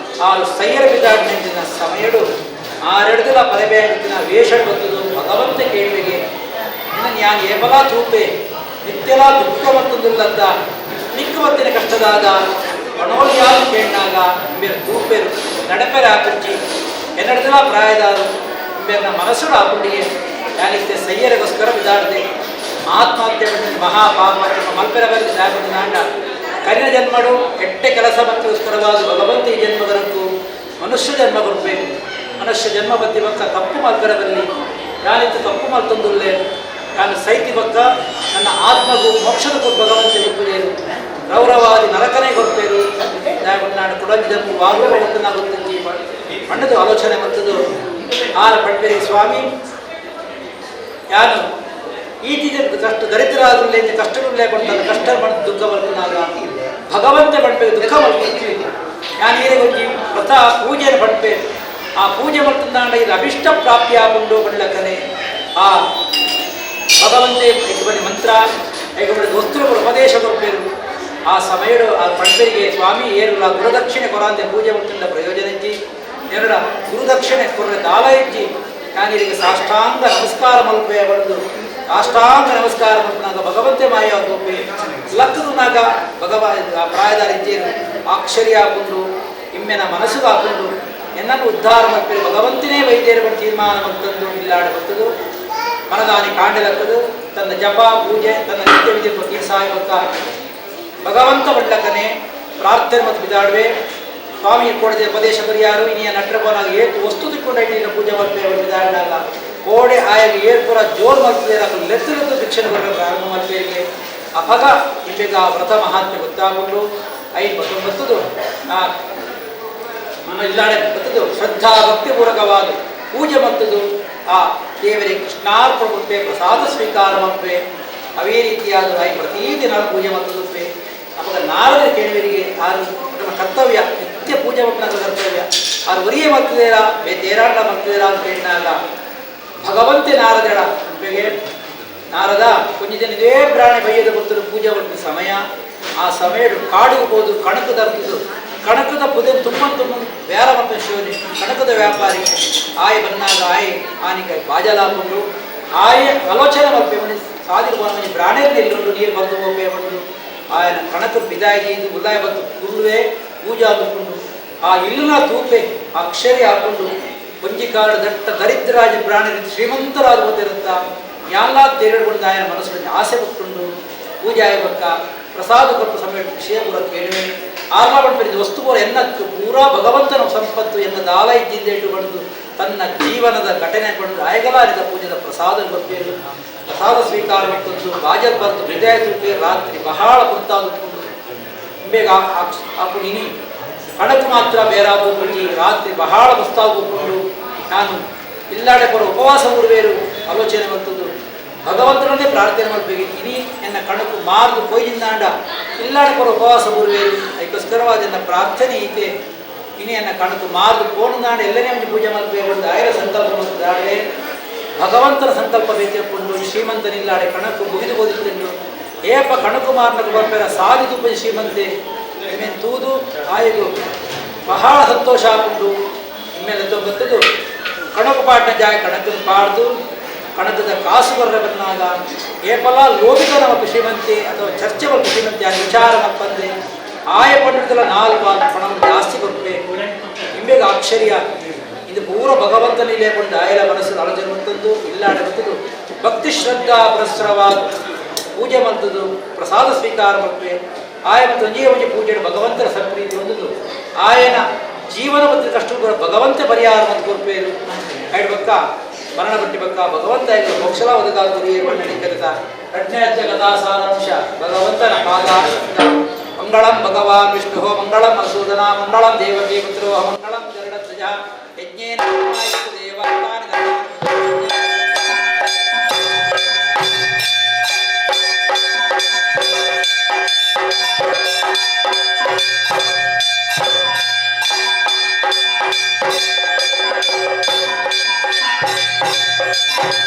ಆರು ಸೈಯರ ಬಿದ್ದಾಡಿನ ಸಮಯಡು ಆರೆಡ್ದಲ ಪರಬೇಡಿನ ವೇಷ ಬರ್ತದು ಭಗವಂತ ಕೇಳುವಿಗೆ ನಿನ್ನ ಯಾನು ಏಪಲ ತೂಪೆ ನಿತ್ಯಲ ದುಃಖ ಮತ್ತೊಂದಿಲ್ಲದ್ದ ನಿಕ್ಕ ಮತ್ತಿನ ಕಷ್ಟದಾದ ಮನೋಲಿಯಾಲು ಕೇಳಿನಾಗ ಇಂಬೇರು ತೂಪೇರು ನಡಪೆರ ಆಪಿರ್ಚಿ ಎನ್ನಡ್ದಲ ಪ್ರಾಯದಾರು ಇಂಬೇರ್ನ ಮನಸ್ಸುಡು ಆಪುಂಡಿಗೆ ಯಾನಿತ್ತೆ ಸಯ್ಯರಿಗೋಸ್ಕರ ಬಿದಾಡದೆ ಆತ್ಮಹತ್ಯೆ ಮಹಾಪಾಪ ಮಲ್ಪೆರ ಬರೆದ ನಾಂಡ ಕರಿನ ಜನ್ಮಡು ಕೆಟ್ಟ ಕೆಲಸ ಮತ್ತೋಸ್ಕರವಾದ ಭಗವಂತ ಈ ಜನ್ಮಗರಂತೂ ಮನುಷ್ಯ ಜನ್ಮ ಕೊಡಬೇಕು. ಮನುಷ್ಯ ಜನ್ಮ ಬತ್ತಿ ಬಕ್ಕ ತಪ್ಪು ಮಲ್ಪೆರದಲ್ಲಿ ಯಾನಿತ್ತು ತಪ್ಪು ಮಲ್ತಂದುಲ್ಲೆ ನಾನು ಸೈತಿ ಬಕ್ಕ ನನ್ನ ಆತ್ಮಗೂ ಮೋಕ್ಷದ ಭಗವಂತ ಗೊಪ್ಪೇರು ರೌರವಾದಿ ನರಕನೇ ಗೊಪ್ಪೇರು ನಾನು ಕುಡಂಜಿದನ್ನು ವಾರುವ ಗೊತ್ತನಾಗುತ್ತಿ ಮಣ್ಣದು ಆಲೋಚನೆ ಮತ್ತದು ಆರ ಪಡ್ಬೇರಿ ಸ್ವಾಮಿ ಯಾನು ಈ ಕಷ್ಟ ದರಿದ್ರಾದ್ರಲ್ಲೇ ಕಷ್ಟಗಳಲ್ಲೇ ಕೊಡ್ತಾನೆ ಕಷ್ಟ ಬಣ್ಣ ದುಃಖ ಬರ್ತಾನಾಗ ಭಗವಂತ ಪಡ್ಬೇಕು ದುಃಖ ಬರ್ತೀನಿ ನಾನು ಏನೇ ಗೊತ್ತಿ ವ್ರತ ಪೂಜೆಯನ್ನು ಪಡ್ಬೇಕು. ಆ ಪೂಜೆ ಮಾಡ್ತಂದಾಂಡ ಇದು ಅಭಿಷ್ಟ ಪ್ರಾಪ್ತಿ ಆಗುಂಡು ಬಳ್ಳಕನೆ ಆ ಭಗವಂತೆ ಐಕಬಡಿ ಮಂತ್ರ ಐಕಬಡಿ ವಸ್ತುಗಳು ಉಪದೇಶ ಕೊಡ್ಬೇಕು. ಆ ಸಮಯಡು ಆ ಪಡ್ಬರಿಗೆ ಸ್ವಾಮಿ ಏರುಲ ಗುರುದಕ್ಷಿಣೆ ಕೊರಾಂತೆ ಪೂಜೆ ಮಾಡ್ತಂದ ಪ್ರಯೋಜನ ಇಜ್ಜಿ ಎರಡ ಗುರುದಕ್ಷಿಣೆ ಕೊರ್ರೆ ದಾಲ ಇಜ್ಜಿ ನಾನಿರಿಗೆ ಸಾಷ್ಟಾಂಗ ನಮಸ್ಕಾರ ಮಲ್ಪೆ ಬಂದು ಸಾಷ್ಟಾಂಗ ನಮಸ್ಕಾರ ಮಲ್ಪನಾಗ ಭಗವಂತೆ ಮಾಯ ಗೊಪ್ಪೆ ಲಕ್ಕದುನಾಗ ಭಗವ ಆ ಪ್ರಾಯದ ಇಜ್ಜೇನು ಆಕ್ಷರ್ಯ ಹಾಕೊಂಡು ಇಮ್ಮೆನ ಮನಸ್ಸುಗೆ ಹಾಕೊಂಡು ಎನ್ನನ್ನು ಉದ್ಧಾರ ಮಾಡ್ತೀರಿ ಭಗವಂತನೇ ವೈದ್ಯರು ತೀರ್ಮಾನ ಮತ್ತೊಂದು ಇಲ್ಲಾಡ ಬರ್ತದು ಮನದಾನಿ ಕಾಂಡಲಕ್ಕದು ತನ್ನ ಜಪ ಪೂಜೆ ತನ್ನ ನಿತ್ಯ ವಿಧಿ ಪ್ರತಿ ಸಾಯಕ ಭಗವಂತ ಬಡ್ಲಕ್ಕನೆ ಪ್ರಾರ್ಥನೆ ಮತ್ತು ಬಿದಾಡುವೆ ಸ್ವಾಮಿ ಕೊಡದೆ ಉಪದೇಶ ಪರಿಯಾರು ಇನಿಯ ನಟ್ರಪನಾಗ ಏತು ವಸ್ತು ತಿಕ್ಕೊಂಡೈಟಿನ ಪೂಜೆ ಮಾಡ್ತೇವೆ ಬಿದಾಡಿನಾಗ ಕೋಡೆ ಆಯಾಗ ಏರ್ಪುರ ಜೋರ್ ಮಾಡ್ತದೆ ಲೆತ್ತಲೆತ್ತು ಭಿಕ್ಷೆ ಬರ ಪ್ರಾರಂಭ ಮಾಡ್ತೇವೆ ಅಪಗ ಇಂಬೆಗ ವ್ರತ ಮಹಾತ್ಮೆ ಗೊತ್ತಾಗೊಂಡು 59 ಮನ ಇಲ್ಲಾಡೆ ಬರ್ತದು ಶ್ರದ್ಧಾ ಭಕ್ತಿಪೂರ್ವಕವಾದ ಪೂಜೆ ಮತ್ತದು ಆ ದೇವರಿಗೆ ಕೃಷ್ಣಾರ್ಪಣ ಮಲ್ಪೆ ಪ್ರಸಾದ ಸ್ವೀಕಾರ ಮಲ್ಪೆ ಅವೇ ರೀತಿಯಾದ I ಪ್ರತಿದಿನ ಪೂಜೆ ಮತ್ತದುಪ್ಪೆ ಅವಾಗ ನಾರದರ ಕೇಳುವರಿಗೆ ಆರು ನಮ್ಮ ಕರ್ತವ್ಯ ನಿತ್ಯ ಪೂಜೆ ಮಕ್ಕಳ ಕರ್ತವ್ಯ ಆರು ಒರಿಯೇ ಮರ್ತದೇರಾ ಬೇತೇರಾಟ ಮರ್ತದೇರಾ ಅಂತ ಹೇಳಿದಾಗ ಭಗವಂತೆ ನಾರದಡ ಅಂಪೆಗೆ ನಾರದ ಕೊಂಚ ಜನ ಇದೇ ಪ್ರಾಣಿ ಬೈಯದ ಭಕ್ತರು ಪೂಜೆ ಮಾಡ್ತಿದ್ದ ಸಮಯ ಆ ಸಮಯ ಕಾಡಿಗೆ ಹೋದು ಕಣಕ ತರ್ತದ್ದು ಕಣಕದ ಪುದೆ ತುಂಬ ತುಂಬ ಬೇರ ಮತ್ತು ಶಿವನಿ ಕಣಕದ ವ್ಯಾಪಾರಿ ಆಯ್ ಬನ್ನಾಗ ಆಯ್ ಆನಿಕ ಬಾಜಲಾಕೊಂಡು ಆಯ ಆಲೋಚನೆ ಮಲ್ಪೆ ಮನಿ ಸಾದಿ ಮನಿ ಬ್ರಾಣೆಯಲ್ಲಿ ಎಲ್ಲುಂಡು ನೀರು ಬಂದು ಹೋಪೆ ಬಂದು ಆಯನ ಕಣಕ ಬಿದಾಗಿ ಇದು ಉಲ್ಲಾಯ ಬಂದು ಕುರುವೆ ಪೂಜೆ ಆದುಕೊಂಡು ಆ ಇಲ್ಲನ ತೂಪೆ ಅಕ್ಷರಿ ಹಾಕೊಂಡು ಪಂಜಿಕಾರ ದಟ್ಟ ದರಿದ್ರಾಜ ಪ್ರಾಣಿ ಶ್ರೀಮಂತರಾದ ಗೊತ್ತಿರುತ್ತ ಎಲ್ಲ ತೇರಿಡ್ಕೊಂಡು ಆಯನ ಮನಸ್ಸು ಆಸೆ ಪಟ್ಟುಂಡು ಪೂಜೆ ಆಗಬೇಕ ಪ್ರಸಾದ ಕೊಟ್ಟು ಸಮಯ ವಿಷಯ ಪೂರ ಕೇಳುವೆ ಆರ್ಲ ಪಡಿದ ವಸ್ತು ಪೂರ ಎನ್ನತ್ತು ಪೂರಾ ಭಗವಂತನ ಸಂಪತ್ತು ಎನ್ನ ದಾಲ ಇದ್ದಿಂದ ಇಟ್ಟುಕೊಂಡು ತನ್ನ ಜೀವನದ ಘಟನೆ ಪಡೆದು ಆಯಗಲಾರಿದ ಪೂಜೆದ ಪ್ರಸಾದ ಗೊತ್ತೇಳು ಪ್ರಸಾದ ಸ್ವೀಕಾರ ಮತ್ತೊಂದು ಬಾಜಲ್ ಬಂದು ಹೃದಯ ತೂಪೆ ರಾತ್ರಿ ಬಹಳ ಹೊತ್ತಾದುಕೊಂಡು ಬೇಗ ಆಪುಣಿನಿ ಕಣಕು ಮಾತ್ರ ಬೇರಾಗುಂಡಿ ರಾತ್ರಿ ಬಹಳ ಮಸ್ತಾಗುಕೊಂಡು ನಾನು ಇಲ್ಲಾಡೆ ಕೊಡ ಉಪವಾಸ ಉರುವೇರು ಆಲೋಚನೆ ಬರ್ತದ್ದು ಭಗವಂತನನ್ನೇ ಪ್ರಾರ್ಥನೆ ಮಾಡಬೇಕು ಇನಿ ಎನ್ನ ಕಣಕು ಮಾರ್ದು ಕೊಯ್ದಿಂದಾಂಡ ಇಲ್ಲಾಡೆ ಕೊರ ಉಪವಾಸ ಉರುವೇರು ಅದಕ್ಕೋಸ್ಕರವಾದ ಎನ್ನ ಪ್ರಾರ್ಥನೆ ಈತೆ ಇನಿ ಎನ್ನ ಕಣಕು ಮಾರ್ದು ಕೋಣದಾಂಡ ಎಲ್ಲನೇ ಒಂದು ಪೂಜೆ ಮಾಡಬೇಕು ಒಂದು ಆಯರ ಸಂಕಲ್ಪ ಮತ್ತು ಭಗವಂತನ ಸಂಕಲ್ಪ ಬೇಕೆಕೊಂಡು ಶ್ರೀಮಂತನಿಲ್ಲಾಡೆ ಕಣಕು ಮುಗಿದು ಹೋದಿತ್ತೆಂದು ಏಪ ಕಣಕು ಮಾರ್ನకు ಬರ್ಪೇರ ಸಾಧಿದು ಶ್ರೀಮಂತೆ ಇಮ್ಮೇನ್ ತೂದು ಆಯಿದು ಬಹಳ ಸಂತೋಷ ಆಗುಂಡು ಇಮ್ಮೇಲೆ ಬರ್ತದು ಕಣಕು ಪಾಟ್ನ ಜಾಯ ಕಣಕನ್ನು ಪಾಡ್ದು ಕಣಕದ ಕಾಸು ಬರ್ರ ಬಂದಾಗ ಏಪಲ ಲೋಭಿತನ ಒಬ್ಬ ಶ್ರೀಮಂತೆ ಅಥವಾ ಚರ್ಚೆ ಒಬ್ಬ ಶ್ರೀಮಂತೆ ಆ ವಿಚಾರ ಮಪ್ಪಂದೆ ಆಯ ಪಂಡಿತಲ ನಾಲ್ಕು ಪಣ ಜಾಸ್ತಿ ಕೊಪ್ಪೆ ಇಂಬೇಗ ಆಶ್ಚರ್ಯ ಇದು ಪೂರ ಭಗವಂತನಿಲ್ಲೇ ಕೊಂಡು ಆಯಲ ಮನಸ್ಸು ಆಲೋಚನೆ ಬಂತದ್ದು ಇಲ್ಲಾಡೆ ಬರ್ತದ್ದು ಭಕ್ತಿ ಶ್ರದ್ಧಾ ಪುರಸ್ಸರವಾದ ಪೂಜೆ ಮಲ್ತದು ಪ್ರಸಾದ ಸ್ವೀಕಾರ ಮಲ್ಪೆ. ಆಯ ಮತ್ತು ಒಂಜೇ ಒಂಜಿ ಪೂಜೆ ಭಗವಂತನ ಸತ್ಪ್ರೀತಿ ಹೊಂದುದು ಆಯನ ಜೀವನ ಮತ್ತು ಕಷ್ಟ ಭಗವಂತ ಪರಿಹಾರ ಮತ್ತು ಕೊರ್ಪೇರು ಐಡ್ ಬಕ್ಕ ಮರಣ ಬಟ್ಟಿ ಬಕ್ಕ ಭಗವಂತ ಆಯ್ತು ಮೋಕ್ಷಲ ಒದಗಾದ ಕಲಿತ ಪ್ರಜ್ಞಾಜ್ಯ ಕಥಾ ಸಾರಾಂಶ ಭಗವಂತನ ಪಾದ. ಮಂಗಳಂ ಭಗವಾನ್ ವಿಷ್ಣು, ಮಂಗಳಂ ಮಧುಸೂದನ, ಮಂಗಳಂ ದೇವಕಿ ಪುತ್ರೋ, ಮಂಗಳಂ ಗರುಡಧ್ವಜ, ಯಜ್ಞೇನ ದೇವತಾನಿ.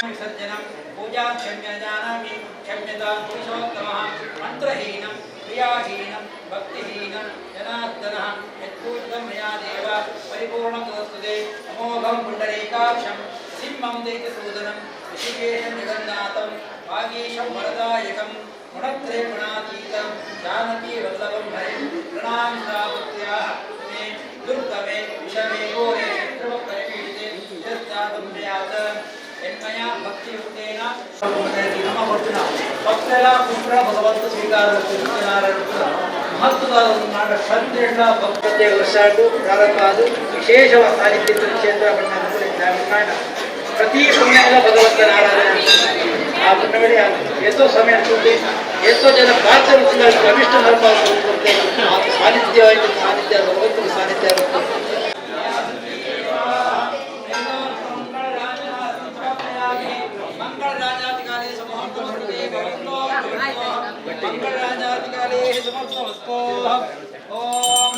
ವಿಸರ್ಜನಂ ಪೂಜಾ ಕ್ಷಮ್ಯ ಜಾನಾಮಿ ಕ್ಷಮ್ಯತಾಂ ಪುರುಷೋತ್ತಮಃ. ಮಂತ್ರಹೀನಂ ಕ್ರಿಯಾಹೀನಂ ಭಕ್ತಿಹೀನಂ ಜನಾರ್ದನಃ ಯತ್ಪೂಜಿತಂ ಮಯಾ ದೇವ ಪರಿಪೂರ್ಣಂ ತದಸ್ತುತೆ. ಅಮೋಘಂ ಪುಂಡರೀಕಾಕ್ಷಂ ಸಿಂಹಂ ದೈತ್ಯಸೂದನಂ ಋಷಿಕೇಶಂ ಜಗನ್ನಾಥಂ ವಾಗೀಶಂ ವರದಾಯಕಂ ಗುಣತ್ರಯ ಗುಣಾತೀತಂ ಜಾನಕೀ ವಲ್ಲಭಂ ಹರಿಂ ಪ್ರಣಾಮಿ ಸಾಪತ್ಯಾಃ. ಮೇ ದುರ್ಗಮೆ ವಿಷಮೆ ಘೋರೆ ಶತ್ರುವ ಪರಿಪೀಡಿತೆ ಯಸ್ತಾತಂ ಪ್ರಯಾತ ಯನ್ಮಯ ಭಕ್ತಿಯುಕ್ತೇನ ನಮ್ಮ ಕೊಡ್ತಿನ ಭಕ್ತರ ಪುತ್ರ ಭಗವಂತ ಸ್ವೀಕಾರ ಮಹತ್ವದ ಒಂದು ನಾಡ ಶ್ರದ್ಧೆಂಡ ಭಕ್ತತೆ ವರ್ಷಾಟು ಪ್ರಾರಂಭ ಅದು ವಿಶೇಷವಾದ ಸಾನ್ನಿಧ್ಯ ಕ್ಷೇತ್ರ ಬಣ್ಣ ಪ್ರತಿ ಪುಣ್ಯದ ಭಗವಂತನ ಆರಾಧನೆ. ಆ ಪುಣ್ಯವೇ ಎಷ್ಟೋ ಸಮಯ ఉంటుంది, ಎಷ್ಟೋ ಜನ ಪ್ರಾರ್ಥನೆ ಅಭಿಷ್ಟ ನರಪಾಗುತ್ತೆ. ಆ ಸಾನ್ನಿಧ್ಯವಾಯಿತು, ಸಾನ್ನಿಧ್ಯ ಭಗವಂತನ ಸಾನ್ನಿಧ್ಯ ಇರುತ್ತೆ. ಮಂಗಳರಾಜಾಧಿಕಾಲೇ ಸಮರ್ಥಮಸ್ತು. ಓಂ.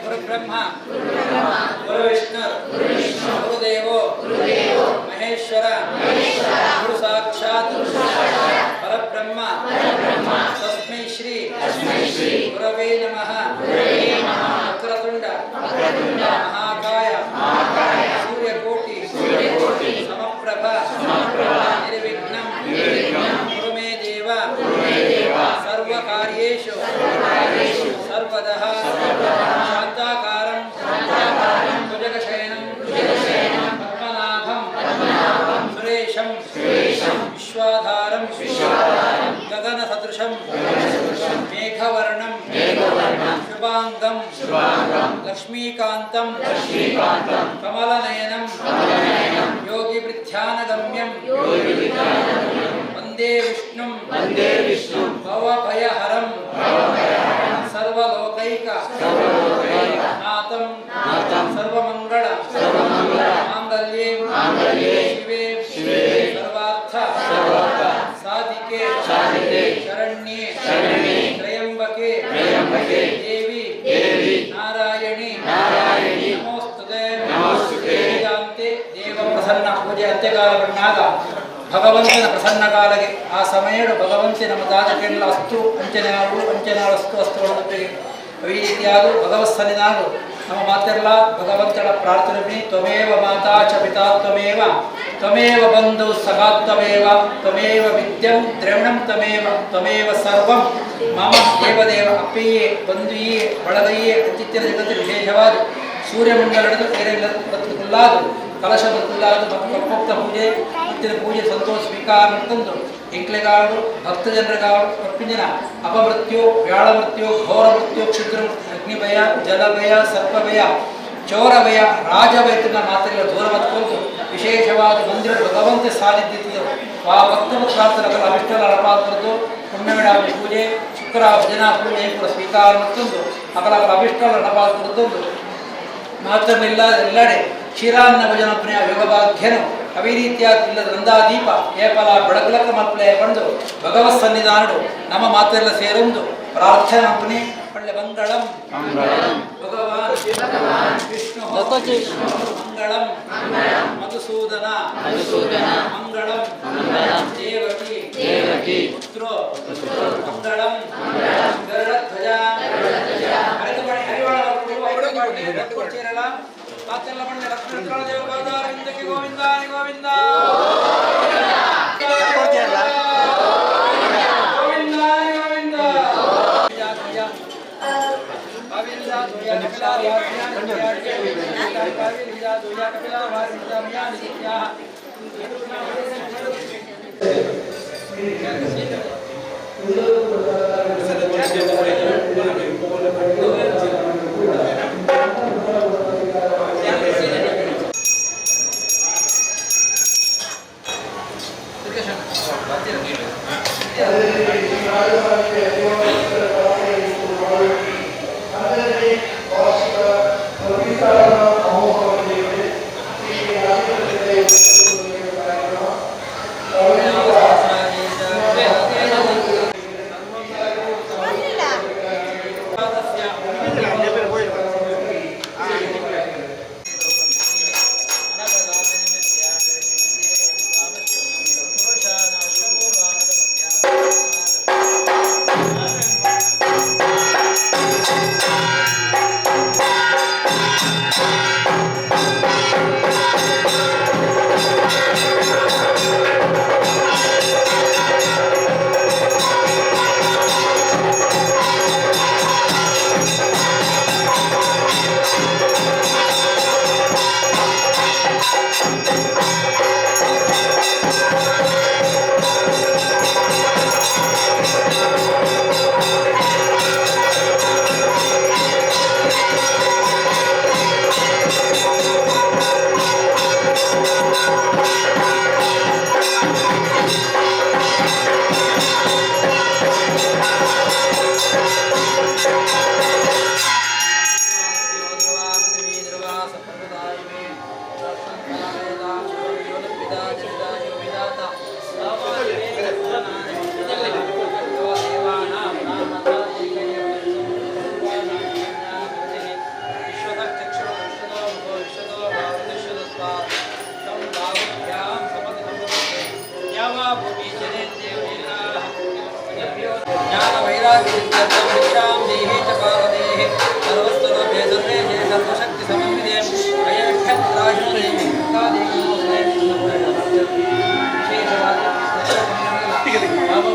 गुरु ब्रह्मा गुरु विष्णु गुरुदेवो महेश्वर गुरु साक्षात् परब्रह्म तस्मै श्री गुरवे नमः। वक्रतुंड महाकाय सूर्यकोटि समप्रभ निर्विघ्नं कुरु मे देव सर्वकार्येषु सर्वदः शांताकारं भुजगशयनं पद्मनाभं सुरेशं विश्वाधारं गगनसदृशं मेघवर्णं शुभांगं लक्ष्मीकान्तं कमलनयनं योगिवृद्ध्यानगम्यं वंदे विष्णुं भवभयहरं सर्वलोकैक नाथं सर्वमंगल मांगल्ये शिवे सर्वार्थ साधिके शरण्ये त्र्यंबके देवी नारायणी नमोस्तुते। ವೇದಾಂತೆ ದೇವ ಪ್ರಸನ್ನ ಪೂಜೆ ಅಂತ್ಯಕಾಲ ಬಣ್ಣಾಗ ಭಗವಂತನ ಪ್ರಸನ್ನ ಕಾಲಗೆ ಆ ಸಮಯಡು ಭಗವಂತ ನಮ್ಮ ದಾದಕೆಲ್ಲ ಅಸ್ತು ಅಂಚನಾಳು ಅಂಚನಾಳು ಅಸ್ತು ಅಸ್ತುಗಳ ಈ ರೀತಿಯಾದ ಭಗವತ್ ಸನ್ನಿಧಾನವು ನಮ್ಮ ಮಾತೆಲ್ಲ ಭಗವಂತನ ಪ್ರಾರ್ಥನೆ ತ್ವಮೇವ ಮಾತಾ ಚ ಪಿತಾ ತ್ವಮೇವ ತ್ವಮೇವ ಬಂಧು ಸಖಾ ತ್ವಮೇವ ತ್ವಮೇವ ವಿದ್ಯಂ ದ್ರವಿಣಂ ತ್ವಮೇವ ತ್ವಮೇವ ಸರ್ವಂ ಮಮ ದೇವದೇವ ಅಪ್ಪೆಯೇ ಬಂಧುಯೇ ಬಳಗೈಯೇ ಅತಿಥ್ಯರ ಜಗತ್ತು ವಿಶೇಷವಾದ ಸೂರ್ಯಮಂಡಲದ ಕುಲ್ಲಾದು ಕಲಶದ ಕುಲ್ಲಾದು ಮತ್ತು ಕಪ್ಪೊಕ್ತ ಪೂಜೆ ಮತ್ತಿನ ಪೂಜೆ ಸಂತೋಷ ಸ್ವೀಕಾರ ತಂದು ಎಂಕ್ಲೆಗಾಡು ಭಕ್ತ ಜನರಿಗಾಡು ತಪ್ಪಿನ ಅಪಮೃತ್ಯು ವ್ಯಾಳ ಮೃತ್ಯು ಘೋರ ಮೃತ್ಯು ಕ್ಷುದ್ರ ಅಗ್ನಿಭಯ ಜಲಭಯ ಸರ್ಪಭಯ ಚೋರಭಯ ರಾಜಭಯತಿನ ಮಾತೆಲ್ಲ ದೂರ ಮತ್ಕೊಂಡು ವಿಶೇಷವಾದ ಮಂದಿರ ಭಗವಂತ ಸಾನ್ನಿಧ್ಯದ ಆ ಭಕ್ತ ಪ್ರಾರ್ಥನೆಗಳ ಅಭಿಷ್ಟಲ ಅಳಪಾತ್ರದ್ದು ಪುಣ್ಯವಿಡ ಪೂಜೆ ಶುಕ್ರ ಭಜನಾ ಪೂಜೆ ಕೂಡ ಸ್ವೀಕಾರ ಮತ್ತೊಂದು ಅಕಲಕಲ ಅಭಿಷ್ಟಲ ಅಳಪಾತ್ರದ್ದೊಂದು ಮಾತ್ರಮಿಲ್ಲ ಎಲ್ಲೆಡೆ ಕ್ಷೀರಾನ್ನ ಭಜನ ಪ್ರಿಯ ಯೋಗಭಾಗ್ಯನು ಅವಿ ರೀತಿಯಾದ ಇಲ್ಲದ ನಂದಾದೀಪ ಏಪಲ ಬೆಳಕಲಕ್ಕ ಮಲ್ಪಲೆ ಬಂದು ಭಗವತ್ ಸನ್ನಿಧಾನಡು ನಮ್ಮ ಮಾತೆಲ್ಲ ಸೇರೊಂದು ಪ್ರಾರ್ಥನೆ ಅಪ್ಪನೆ ಒಳ್ಳೆ ಮಂಗಳಂ ಭಗವಾನ್ ವಿಷ್ಣು ಮಂಗಳಂ ಮಧುಸೂದನ ಮಂಗಳಂ ದೇವಕಿ ಪುತ್ರೋ ಮಂಗಳಂ ಗರುಡಧ್ವಜ ಗೋವಿಂದ ಗೋವಿಂದ ಗೋವಿಂದ ಗೋವಿಂದ. ಜ್ಞಾನ ವೈರಾಗ್ಯ ಭಿಕ್ಷಾಂ ದೇಹಿ ಚ ಪಾರ್ವದೇಹಿ ಸರ್ವಸ್ವಲೋಭ್ಯೇ ಸರ್ವೇಶೇ ಸರ್ವಶಕ್ತಿ ಸಮನ್ವಿತೆ ಅಯಕ್ಷತ್ರಾಶುದೇವಿ ವಿಶೇಷವಾದ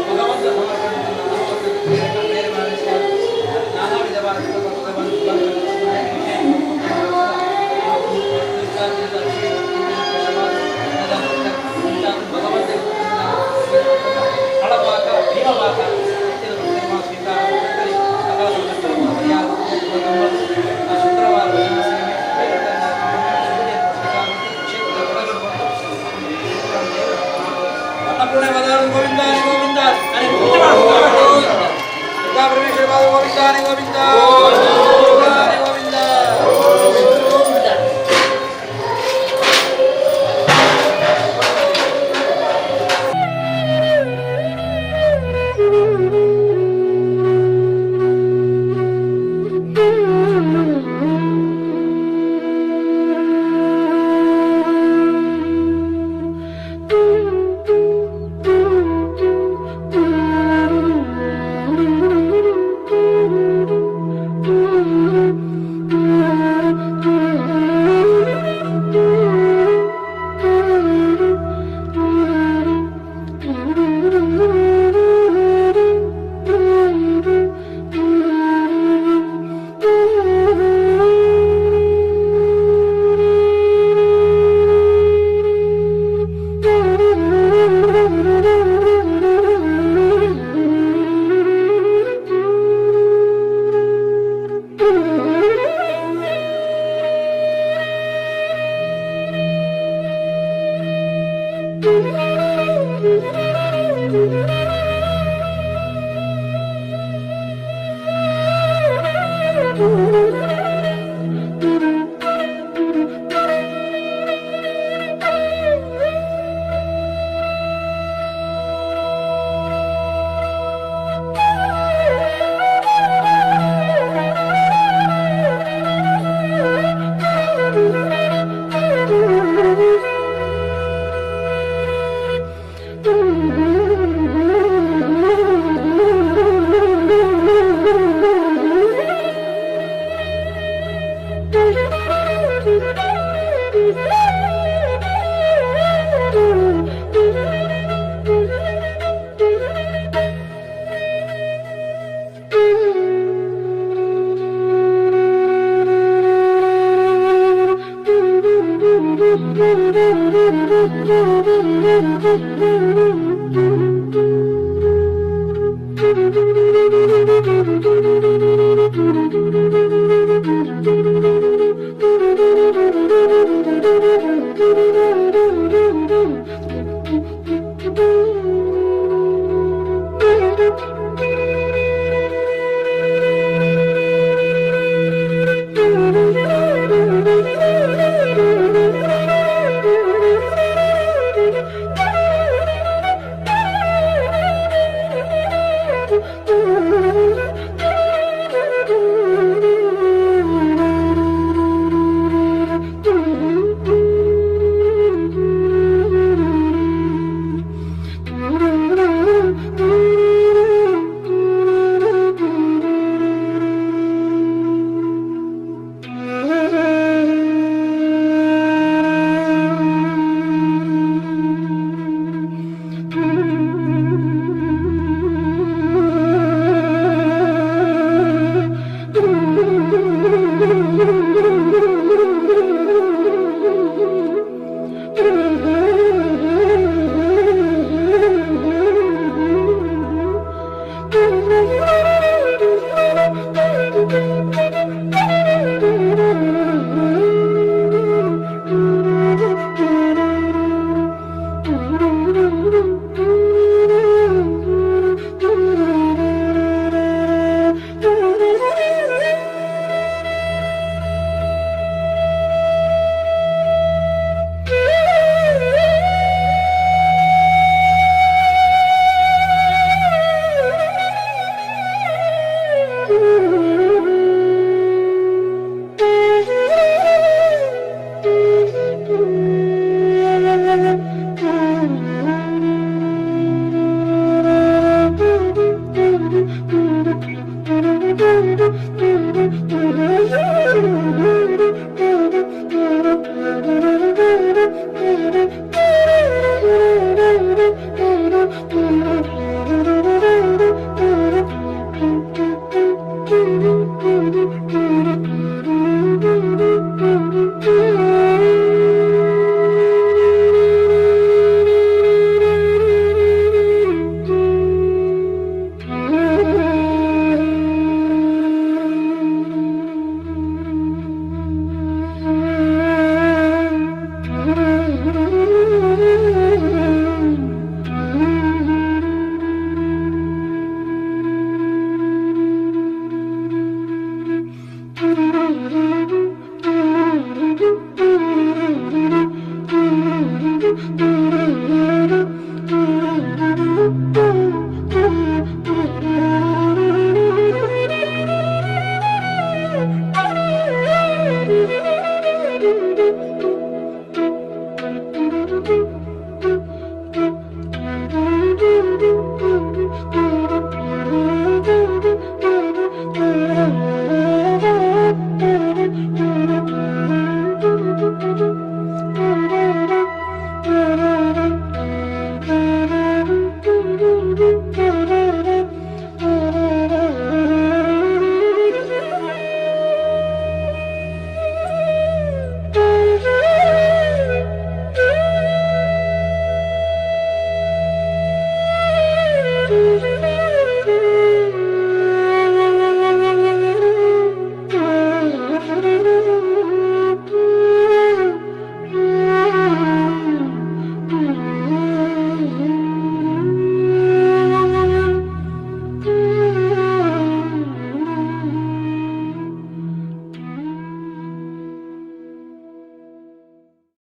ಭಗವಂತ ಸಮರ್ಪಣೆ ಬೇರೆ ನಾನಾ ವಿಧವಾದ ಭಗವಂತ ಹಳಪಾಕ ಭೀಮಪಾಕ ಶುಕ್ರವಾರ ಅನ್ನಪೂರ್ಣ ಗೋವಿಂದ ಗೋವಿಂದ ಪರಮೇಶ್ವರ ಗೋವಿಂದ ಗೋವಿಂದ ಗೋವಿಂದ.